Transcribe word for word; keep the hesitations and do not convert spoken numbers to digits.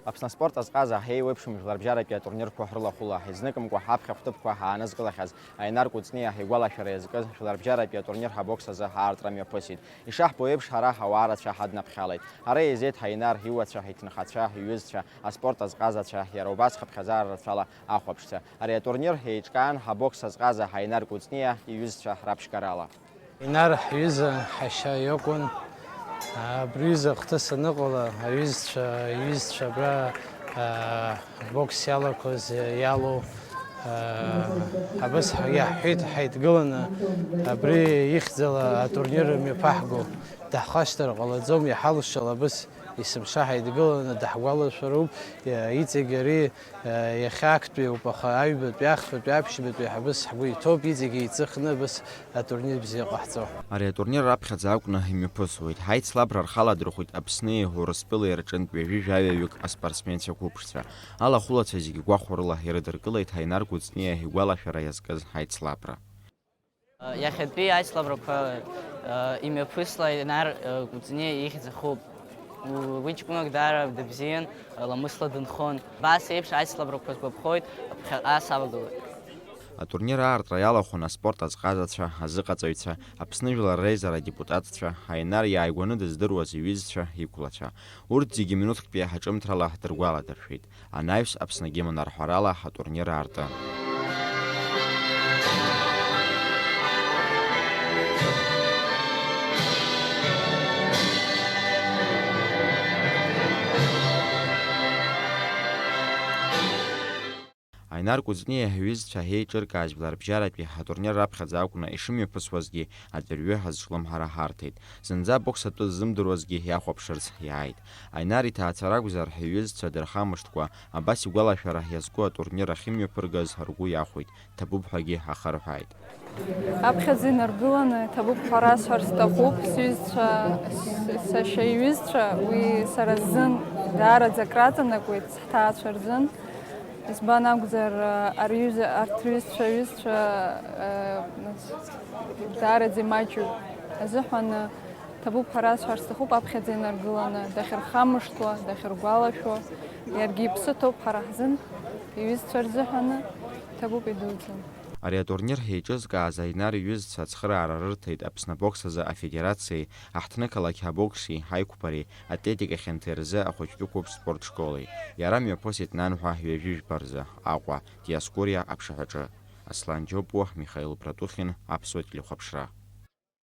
Аԥсны аспорт азҟаза ҳеиуеиԥшым жәларбжьаратәи атурнирқәа ҳрылахәыла, изнымкәа ҳаԥхьа хәҭыԥқәа ҳаанызкылахьаз Аинар Кәыҵниа игәалашәара иазкыз жәларбжьаратәи атурнир ҳабокс азы аартра мҩаԥысит. Ишаҳбо еиԥш, ҳара ҳауаа рацәа ҳаднаԥхьалеит. Ҳара еизеит ҳаинар, иуацәа, иҭынхацәа, иҩызцәа, аспорт азҟазацәа, иара убас хыԥхьаӡара рацәала ахәаԥшцәа. Ари атурнир еиҿкаан ҳабокс азҟаза Аинар Кәыҵниа иҩызцәа раԥшьгарала. Инар ҳҩыза ҳашьа иакәын. Абри ҩыза ахҭыс аныҟала, аҩызцәа, иҩызцәа абра, аа, бокс иалақәаз, иалоу, аа, абас ҳа-, иаҳҳәеит, ҳаидгыланы абри ихьӡала атурнир мҩаԥаҳго. Даҳхашҭыр ҟалаӡом, иҳалшала абас есымша ҳаидгыланы даҳгәалашәароуп, иа-, иҵегь ари Иахьа актәи ауп, аха аҩбатәи, ахԥатәи, аԥшьбатәи ҳәа абас ҳгәы иҭоуп, иҵегьы еиҵыхны абас атурнир бзиа ҟаҳҵо. Ари атурнир раԥхьаӡа акәны имҩаԥысуеит. Ҳаицлабра рхаладырхәит Аԥсни Урыстәылеи рҿынтә ҩажәи жәаҩаҩык аспортсменцәа қәыԥшцәа. Алахәылацәа зегьы гәахәарыла ирыдыркылеит Ҳаинар Кәыҵниа игәалашәара иазкыз ҳаицлабра. Иахьатәи аицлабрақәа, э, имҩаԥысла Инар, э, Кәыҵниа ихьӡ ахуп. У-, уи ҷкәынак даара дыбзиан, э, ламысла дынхон. Абас еиԥш аицлабрақәа сгәаԥхоит, ԥхьаҟа савагылоит. Атурнир аартра иалахәын аспорт азҟазацәа, азыҟаҵаҩцәа, Аԥсны Жәлар Реизара адепутатцәа, Аинар иааигәаны дыздыруаз иҩызцәа, иқәлацәа. Урҭ зегьы минуҭктәи аҿымҭрала ҳдыргәаладыршәеит. Анаҩс Аԥсны агимн арҳәарала атурнир аартын. Аинар Кәыҵниа иҩызцәа еиҿыркааз жәларбжьаратәи атурнир раԥхьаӡа акәны ишымҩаԥысуазгьы, адырҩегьых азҿлымҳара ҳарҭеит. Зынӡа абокс атәы ззымдыруазгьы иахәаԥшырц иааит. Аинар иҭаацәа ракәзар, иҩызцәа дырхамышҭкәа, абас игәалашәара иазку атурнир ахьымҩаԥыргаз ргәы иахәеит, ҭабуп ҳәагьы ахырҳәааит. Аԥхьаӡа инаргыланы ҭабуп ҳәа расҳәар сҭахуп, сҩызцәа, с-, сашьа иҩызцәа, уи сара сзын даараӡа акраҵанакуеит, сҳҭаацәа рзын. Избан акәзар, арҩыза, арҭ рҩызцәа, аҩызцәа, э, нас, даараӡа имаҷҩуп азыҳәан, э, ҭабуп ҳәа расҳәар сҭахуп, аԥхьаӡа инаргыланы дахьырхамышҭуа, дахьыргәалашәо, иаргьы иԥсы ҭоуп ҳара ҳзын, иҩызцәа рзыҳәаны ҭабуп идуӡӡан. Ари атурнир еиҿызкааз Аинар иҩызцәа ацхыраара рырҭеит Аԥсны абокс азы афедерациеи, аҳҭнықалақь абокси, аиқәԥареи, атлетика хьанҭеи рзы ахәыҷтәы қәыԥш спорт школи. Иара мҩаԥысит Нанҳәа ҩажәи жәба рзы, Аҟәа, Диоскуриа аԥшаҳәаҿы. Аслан Џьопуа, Михаил Братухин, Аԥсуа телехәаԥшра.